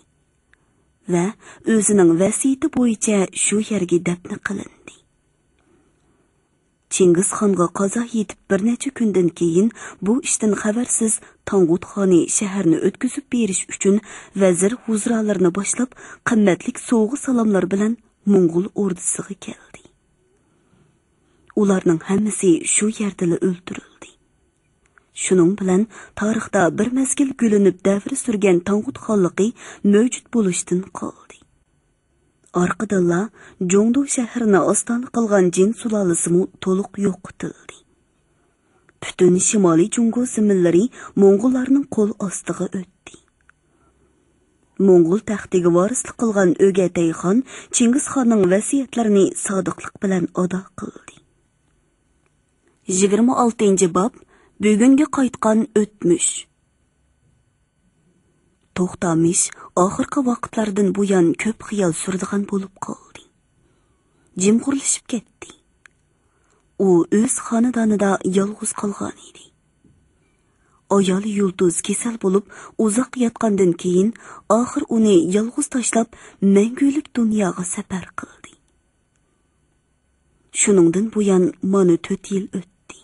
ۋە ئۆزىنىڭ ۋەسىيىتى بويىچە شۇ يەرگە دەپنە قىلىندى. چىڭگىزخانغا قازا يېتىپ بىر نەچچە كۈندىن كېيىن، بۇ ئىشتىن خەۋەرسىز تاڭغۇت خانى شەھەرنى ئۆتكۈزۈپ بېرىش ئۈچۈن ۋەزىر ۋۇزرالىرىنى باشلاپ، قىممەتلىك سوۋغا سالاملار بىلەن موڭغۇل ئوردىسىغا كەلدى. ئۇلارنىڭ ھەممىسى شۇ يەردىلا ئۆلتۈرۈلدى. شۇنىڭ بىلەن تارىختا بىر مەزگىل گۈللىنىپ دەۋر سۈرگەن تاڭغۇت خانلىقى مەۋجۇت بولۇشتىن قالدى. ئارقىدىنلا جۇڭدۇ شەھىرىنى ئاستانە قىلغان جىن سۇلالىسىمۇ تولۇق يوقىتىلدى. پۈتۈن شىمالىي جۇڭگو زېمىنلىرى موڭغۇللارنىڭ قول ئاستىغا ئۆتتى. موڭغۇل تەختىگە ۋارىسلىق قىلغان ئۆگەتەي خان چىڭگىز خاننىڭ ۋەسىيەتلىرىنى سادىقلىق بىلەن ئادا قىلدى. يىگىرمە ئالتىنچى باب، بۈگۈنگە قايتقان ئۆتمۈش. توختامىش ئاخىرقى ۋاقىتلاردىن بۇيان كۆپ خىيال سۈرىدىغان بولۇپ قالدى. جىمغۇرلىشىپ كەتتى. ئۇ ئۆز خانىدانىدا يالغۇز قالغان ئىدى. ئايالى يۇلتۇز كېسەل بولۇپ ئۇزاق ياتقاندىن كېيىن، ئاخىر ئۇنى يالغۇز تاشلاپ، مەڭگۈلۈك دۇنياغا سەپەر قىلدى. شۇنىڭدىن بۇيان مانا تۆت يىل ئۆتتى.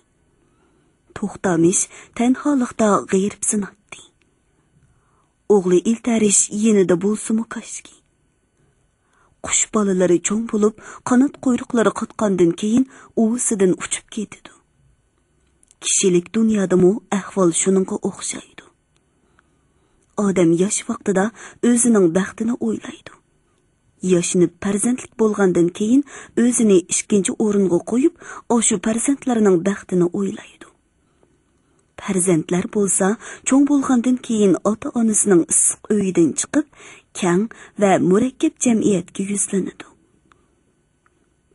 توختامىش تەنھالىقتا غېرىبسىناتتى. ئوغلى ئىلتەرىش يېنىدا بولسىمۇ كاشكى. قۇش بالىلىرى چوڭ بولۇپ، قانات قۇيرۇقلىرى قاتقاندىن كېيىن ئۇۋىسىدىن ئۇچۇپ كېتىدۇ. كىشىلىك دۇنيادىمۇ ئەھۋال شۇنىڭغا ئوخشايدۇ. ئادەم ياش ۋاقتىدا ئۆزىنىڭ بەختىنى ئويلايدۇ. ياشىنىپ پەرزەنتلىك بولغاندىن كېيىن ئۆزىنى ئىككىنچى ئورۇنغا قويۇپ، ئاشۇ پەرزەنتلەرنىڭ بەختىنى ئويلايدۇ. پەرزەنتلەر بولسا چوڭ بولغاندىن كېيىن ئاتا-ئانىسىنىڭ ئىسسىق ئۆيىدىن چىقىپ، كەڭ ۋە مۇرەككەپ جەمئىيەتكە يۈزلىنىدۇ.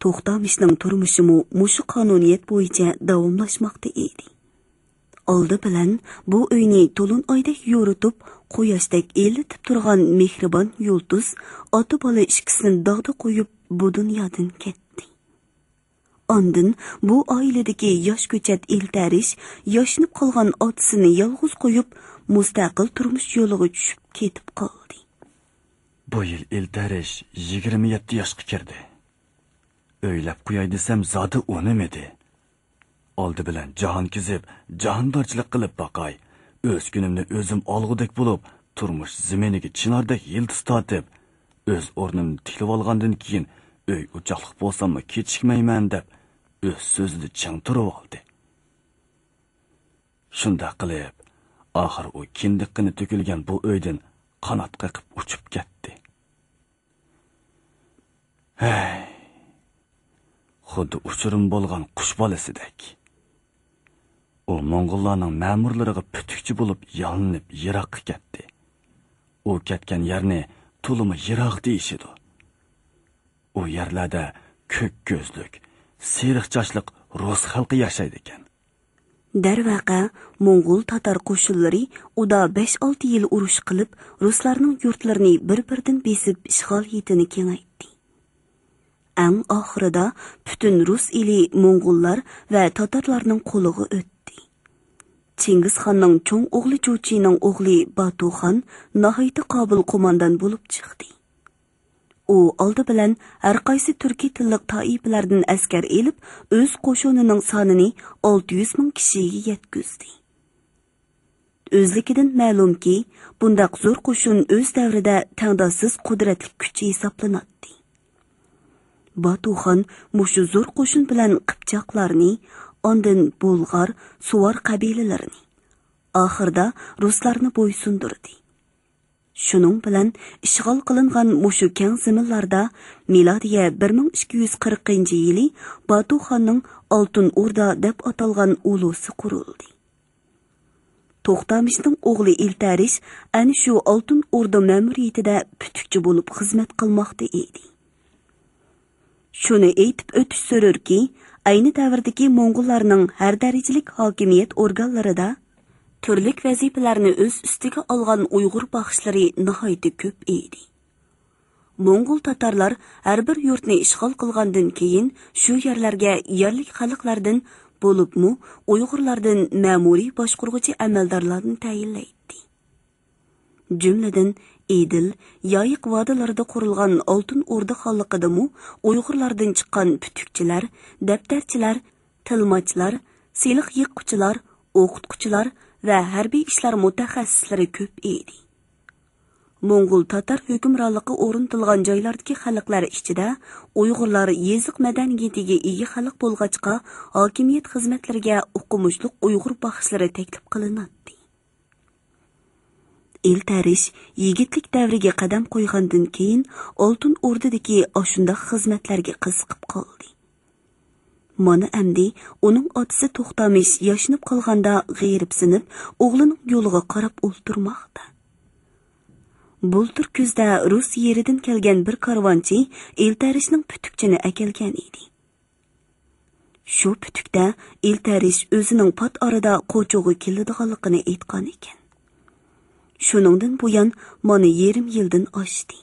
توختامىشنىڭ تۇرمۇشىمۇ مۇشۇ قانۇنىيەت بويىچە داۋاملاشماقتا ئىدى. ئالدى بىلەن بۇ ئۆينى تولۇن ئايدەك يورۇتۇپ، قۇياشتەك ئىللىتىپ تۇرغان مېھرىبان يۇلتۇز ئاتا-بالا ئىككىسىنى داغدا قويۇپ، بۇ دۇنيادىن كەتتى. ئاندىن بۇ ئائىلىدىكى ياش كۆچەت ئىلتەرىش ياشىنىپ قالغان ئاتىسىنى يالغۇز قويۇپ، مۇستەقىل تۇرمۇش يولىغا چۈشۈپ كېتىپ قالدى. بۇ يىل ئىلتەرىش يىگىرمە يەتتە ياشقا كىردى. ئۆيلەپ قوياي دېسەم، زادى ئۇنىمىدى. ئالدى بىلەن جاھان كېزىپ، جاھاندارچىلىق قىلىپ باقاي. ئۆز كۈنۈمنى ئۆزۈم ئالغۇدەك بولۇپ، تۇرمۇش زېمىنىگە چىناردەك يىلتىز تارتىپ، ئۆز ئورنۇمنى تىكلىۋالغاندىن كېيىن، ئۆي ئوچاقلىق بولساممۇ كېچىكمەيمەن، دەپ، ئۆز سۆزىدە چىڭ تۇرۇۋالدى. شۇنداق قىلىپ، ئاخىر ئۇ كىندىك قېنى تۆكۈلگەن بۇ ئۆيدىن قانات قېقىپ ئۇچۇپ كەتتى. ھەي، خۇددى ئۇچۇرۇم بولغان قۇش بالىسىدەك. ئۇ موڭغۇللارنىڭ مەمۇرلىرىغا پۈتۈكچى بولۇپ يالىنىپ يىراققا كەتتى. ئۇ كەتكەن يەرنى تولىمۇ يىراق دېيىشىدۇ. ئۇ يەرلەردە كۆك كۆزلۈك، سېرىق چاچلىق رۇس خەلقى ياشايدىكەن. دەرۋەقە، موڭغۇل تاتار قوشۇنلىرى ئۇدا بەش-ئالتە يىل ئۇرۇش قىلىپ، رۇسلارنىڭ يۇرتلىرىنى بىر-بىردىن بېسىپ، ئىشغالىيىتىنى كېڭەيتتى. ئەڭ ئاخىرىدا پۈتۈن رۇس ئېلى موڭغۇللار ۋە تاتارلارنىڭ قولىغا ئۆتتى. چىڭگىزخاننىڭ چوڭ ئوغلى جۇچىنىڭ ئوغلى باتۇخان ناھايىتى قابىل قوماندان بولۇپ چىقتى. ئۇ ئالدى بىلەن ھەرقايسى تۈركىي تىللىق تائىپىلەردىن ئەسكەر ئېلىپ، ئۆز قوشۇنىنىڭ سانىنى ئالتە يۈز مىڭ كىشىگە يەتكۈزدى. ئۆزلۈكىدىن مەلۇمكى، بۇنداق زور قوشۇن ئۆز دەۋرىدە تەڭداشسىز قۇدرەتلىك كۈچ ھېسابلىناتتى. باتۇخان مۇشۇ زور قوشۇن بىلەن قىپچاقلارنى، ئاندىن بۇلغار، سۇۋار قەبىلىلىرىنى، ئاخىرىدا رۇسلارنى بويسۇندۇردى. شۇنىڭ بىلەن ئىشغال قىلىنغان مۇشۇ كەڭ زېمىنلاردا مىلادىيە بىر مىڭ ئىككى يۈز قىرىقىنچى يىلى باتۇخاننىڭ ئالتۇن ئوردا دەپ ئاتالغان ئۇلۇسى قۇرۇلدى. توختامىشنىڭ ئوغلى ئىلتەرىش ئەنە شۇ ئالتۇن ئوردا مەمۇرىيىتىدە پۈتۈكچى بولۇپ خىزمەت قىلماقتا ئىدى. شۇنى ئېيتىپ ئۆتۈش زۆرۈركى، ئەينى دەۋردىكى موڭغۇللارنىڭ ھەر دەرىجىلىك ھاكىمىيەت ئورگانلىرىدا تۈرلۈك ۋەزىپىلەرنى ئۆز ئۈستىگە ئالغان ئۇيغۇر باخشىلىرى ناھايىتى كۆپ ئىدى. موڭغۇل تاتارلار ھەر بىر يۇرتنى ئىشغال قىلغاندىن كېيىن، شۇ يەرلەرگە يەرلىك خەلقلەردىن، بولۇپمۇ ئۇيغۇرلاردىن مەمۇرىي باشقۇرغۇچى ئەمەلدارلارنى تەيىنلەيتتى. جۈملىدىن ئېدىل، يايىق ۋادىلىرىدا قۇرۇلغان ئالتۇن ئوردا خانلىقىدىمۇ ئۇيغۇرلاردىن چىققان پۈتۈكچىلەر، دەپتەرچىلەر، تىلماچلار، سېلىق يىغقۇچىلار، ئوقۇتقۇچىلار ۋە ھەربىي ئىشلار مۇتەخەسسىسلىرى كۆپ ئىدى. موڭغۇل تاتار ھۆكۈمرانلىقى ئورنىتىلغان جايلاردىكى خەلقلەر ئىچىدە ئۇيغۇرلار يېزىق مەدەنىيىتىگە ئىگە خەلق بولغاچقا، ھاكىمىيەت خىزمەتلىرىگە ئوقۇمۇشلۇق ئۇيغۇر باخشىلىرى تەكلىپ قىلىناتتى. ئىلتەرىش يىگىتلىك دەۋرىگە قەدەم قويغاندىن كېيىن، ئالتۇن ئوردىدىكى ئاشۇنداق خىزمەتلەرگە قىزىقىپ قالدى. مانا ئەمدى ئۇنىڭ ئاتىسى توختامىش ياشىنىپ قالغاندا غېرىبسىنىپ، ئوغلىنىڭ يولىغا قاراپ ئولتۇرماقتا. بۇلتۇر كۈزدە رۇس يېرىدىن كەلگەن بىر كارۋانچى ئىلتەرىشنىڭ پۈتۈكچىنى ئەكەلگەن ئىدى. شۇ پۈتۈكتە ئىلتەرىش ئۆزىنىڭ پات ئارىدا قوچۇغا كېلىدىغانلىقىنى ئېيتقان ئىكەن. شۇنىڭدىن بۇيان مانا يېرىم يىلدىن ئاشتى.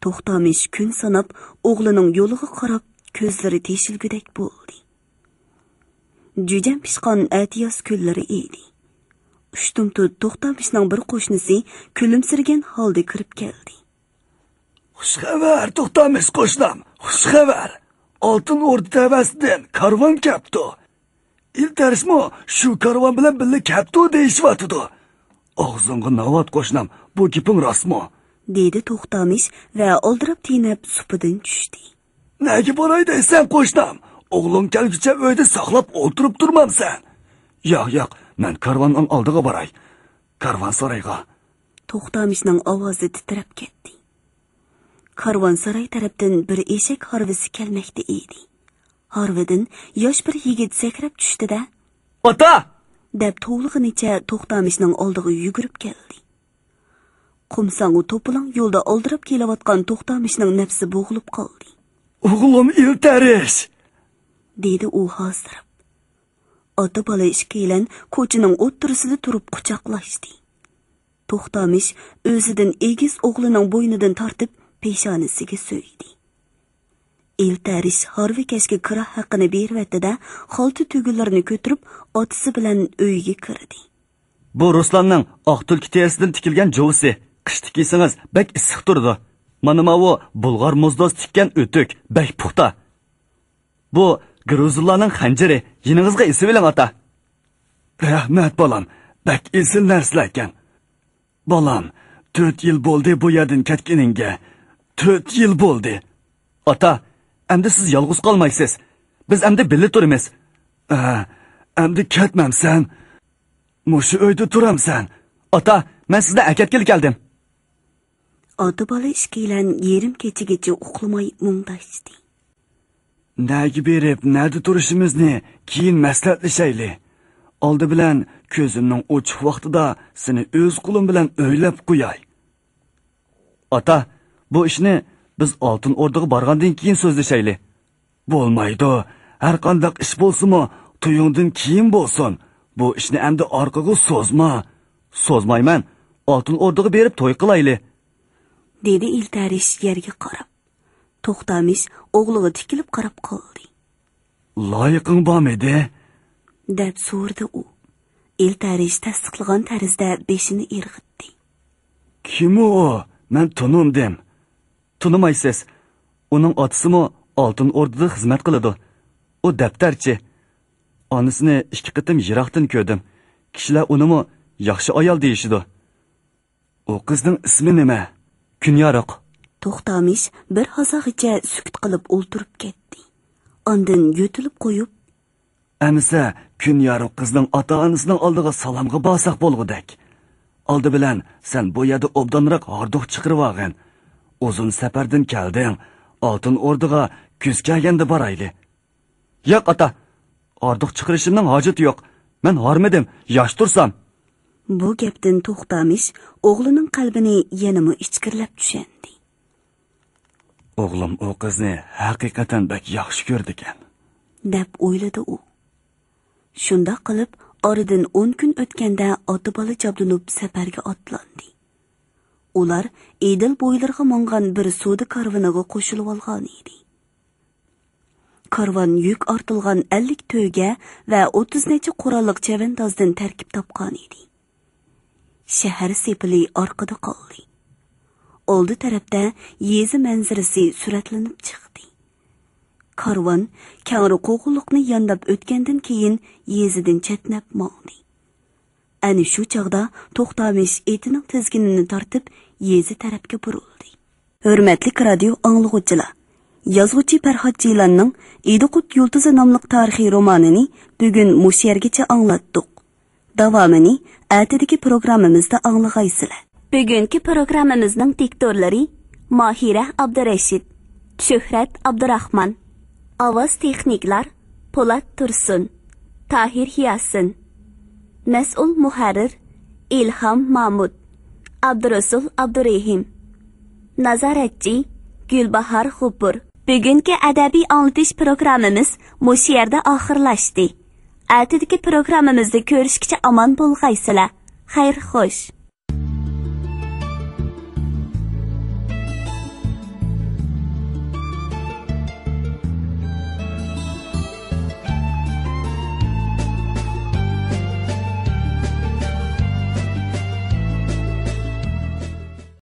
توختامىش كۈن ساناپ، ئوغلىنىڭ يولىغا قاراپ، كۆزلىرى تېشىلگۈدەك بولدى. جۈجەم پىشقان ئەتىياز كۈنلىرى ئىدى. ئۇشتۇمتۇت توختامىشنىڭ بىر قوشنىسى كۈلۈمسىرىگەن ھالدا كىرىپ كەلدى. خۇش خەۋەر، توختامىش قوشنام، خۇش خەۋەر! ئالتۇن ئوردا تەۋەسىدىن كارۋان كەپتۇ. ئىلتەرىشمۇ شۇ كارۋان بىلەن بىللە كەپتۇ دېيىشىۋاتىدۇ. ئاغزىڭغا ناۋات قوشنام، بۇ گېپىڭ راستمۇ؟ دېدى توختامىش ۋە ئالدىراپ تېنەپ سۇپىدىن چۈشتى. نەگە باراي دەيسەن قوشنام؟ ئوغلۇڭ كەلگۈچە ئۆيدە ساقلاپ ئولتۇرۇپ تۇرمامسەن؟ ياق، ياق، مەن كارۋاننىڭ ئالدىغا باراي. كارۋانسارايغا. توختامىشنىڭ ئاۋازى تىترەپ كەتتى. كارۋانساراي تەرەپتىن بىر ئېشەك ھارۋىسى كەلمەكتە ئىدى. ھارۋىدىن ياش بىر يىگىت سەكرەپ چۈشتى-دە، ئاتا! دەپ توۋلىغىنىچە توختامىشنىڭ ئالدىغا يۈگۈرۈپ كەلدى. قۇمساڭغا توپىلاڭ يولدا ئالدىراپ كېلىۋاتقان توختامىشنىڭ نەپسى بوغۇلۇپ قالدى. ئوغلۇم ئىلتەرىش! دېدى ئۇ ھاسىراپ. ئاتا-بالا ئىككىيلەن كوچىنىڭ ئوتتۇرىسىدا تۇرۇپ قۇچاقلاشتى. توختامىش ئۆزىدىن ئېگىز ئوغلىنىڭ بوينىدىن تارتىپ، پېشانىسىگە سۆيدى. ئىلتەرىش ھارۋىكەشكە كىرا ھەققىنى بېرىۋەتتى-دە، خالتا تۈگۈنلىرىنى كۆتۈرۈپ، ئاتىسى بىلەن ئۆيگە كىردى. بۇ رۇسلاننىڭ ئاق تۈلكە تېرىسىدىن تىكىلگەن جۇۋىسى. قىشتا كىيسىڭىز بەك ئىسسىق تۇرىدۇ. مانا ماۋۇ بۇلغار مۇزدوز تىككەن ئۆتۈك، بەك پۇختا. بۇ گرۇزىنلارنىڭ خەنجىرى، يېنىڭىزغا ئېسىۋېلىڭ، ئاتا. رەھمەت، بالام، بەك ئېسىل نەرسىلەركەن. بالام، تۆت يىل بولدى بۇ يەردىن كەتكىنىڭگە. تۆت يىل بولدى. ئاتا، ئەمدى سىز يالغۇز قالمايسىز. بىز ئەمدى بىللە تۇرىمىز. ئە، ئەمدى كەتمەمسەن؟ مۇشۇ ئۆيدە تۇرامسەن؟ ئاتا، مەن سىزنى ئەكەتكىلى كەلدىم. ئاتا بالا ئىككىيلەن يېرىم كېچىگىچە ئۇخلىماي مۇڭداشتى. نەگە بېرىپ، نەدە تۇرۇشىمىزنى كېيىن مەسلىھەتلىشەيلى. ئالدى بىلەن كۆزۈمنىڭ ئوچۇق ۋاقتىدا سېنى ئۆز قولۇم بىلەن ئۆيلەپ قوياي. ئاتا، بۇ ئىشنى بىز ئالتۇن ئوردىغا بارغاندىن كېيىن سۆزلىشەيلى. بولمايدۇ. ھەرقانداق ئىش بولسىمۇ، تويۇڭدىن كېيىن بولسۇن. بۇ ئىشنى ئەمدى ئارقىغا سوزما. سوزمايمەن. ئالتۇن ئوردىغا بېرىپ توي قىلايلى. دېدى ئېلتەرىش يەرگە قاراپ. توختامىش ئوغلىغا تىكىلىپ قاراپ قالدى. لايىقىڭ بارمىدى؟ دەپ سورىدى ئۇ. ئېلتەرىش تەستىقلىغان تەرزدە بېشىنى ئىرغىتتى. كىم ئۇ؟ مەن تونۇمدىم. تونۇمايسىز. ئۇنىڭ ئاتىسىمۇ ئالتۇن ئوردىدا خىزمەت قىلىدۇ. ئۇ دەپتەرچى. ئانىسىنى ئىككى قېتىم يىراقتىن كۆردۈم. كىشىلەر ئۇنىمۇ ياخشى ئايال دېيىشىدۇ. ئۇ قىزنىڭ ئىسمى نېمە؟ كۈنيارۇق. توختامىش بىر ھازاغىچە سۈكۈت قىلىپ ئولتۇرۇپ كەتتى. ئاندىن يۆتىلىپ قويۇپ، ئەمىسە، كۈنيارۇق قىزنىڭ ئاتا-ئانىسىنىڭ ئالدىغا سالامغا بارساق بولغۇدەك. ئالدى بىلەن سەن بۇ يەردە ئوبدانراق ھاردۇق چىقىرىۋالغىن. ئۇزۇن سەپەردىن كەلدىڭ. ئالتۇن ئوردىغا كۈز كەلگەندە بارايلى. ياق، ئاتا. ھاردۇق چىقىرىشىمنىڭ ھاجىتى يوق. مەن ھارمىدىم، ياش تۇرسام. بۇ گەپتىن توختامىش ئوغلىنىڭ قەلبىنى يەنىمۇ ئىچكىرىلەپ چۈشەندى. ئوغلۇم ئۇ قىزنى ھەقىقەتەن بەك ياخشى كۆرىدىكەن. دەپ ئويلىدى ئۇ. شۇنداق قىلىپ، ئارىدىن ئون كۈن ئۆتكەندە ئاتا-بالا جابدۇنۇپ سەپەرگە ئاتلاندى. ئۇلار ئېدىل بويلىرىغا ماڭغان بىر سودا كارۋىنىغا قوشۇلۇۋالغان ئىدى. كارۋان يۈك ئارتىلغان ئەللىك تۆگە ۋە ئوتتۇز نەچچە قوراللىق چەۋەندازدىن تەركىب تاپقان ئىدى. شەھەر سېپىلى ئارقىدا قالدى. ئالدى تەرەپتە يېزا مەنزىرىسى سۈرەتلىنىپ چىقتى. كارۋان كەڭرى قوغۇنلۇقنى يانداپ ئۆتكەندىن كېيىن، يېزىدىن چەتنەپ ماڭدى. ئەنە شۇ چاغدا توختامىش ئېتىنىڭ تىزگىنىنى تارتىپ، يېزا تەرەپكە بۇرۇلدى. ھۆرمەتلىك رادىيو ئاڭلىغۇچىلار! يازغۇچى پەرھات جىلاننىڭ ئىدىقۇت يۇلتۇزى ناملىق تارىخىي رومانىنى بۈگۈن مۇشۇ يەرگىچە ئاڭلاتتۇق. داۋامىنى ئەتىدىكى پروگراممىمىزدا ئاڭلىغايسىلەر. بۈگۈنكى پروگراممىمىزنىڭ دىكتورلىرى ماھىرە ئابدۇرېشىت، شۆھرەت ئابدۇراخمان. ئاۋاز تېخنىكلار پولات تۇرسۇن، تاھىر ياسىن. مەسئۇل مۇھەررىر ئىلھام مامۇت، ئابدۇرۇسۇل ئابدۇرېھىم. نازارەتچى گۈلباھار غوپۇر. بۈگۈنكى ئەدەبىي ئاڭلىتىش پروگراممىمىز مۇشۇ يەردە ئاخىرلاشتى. ئەتىدىكى پروگراممىمىزدا كۆرۈشكىچە ئامان بولغايسىلەر. خەير خوش.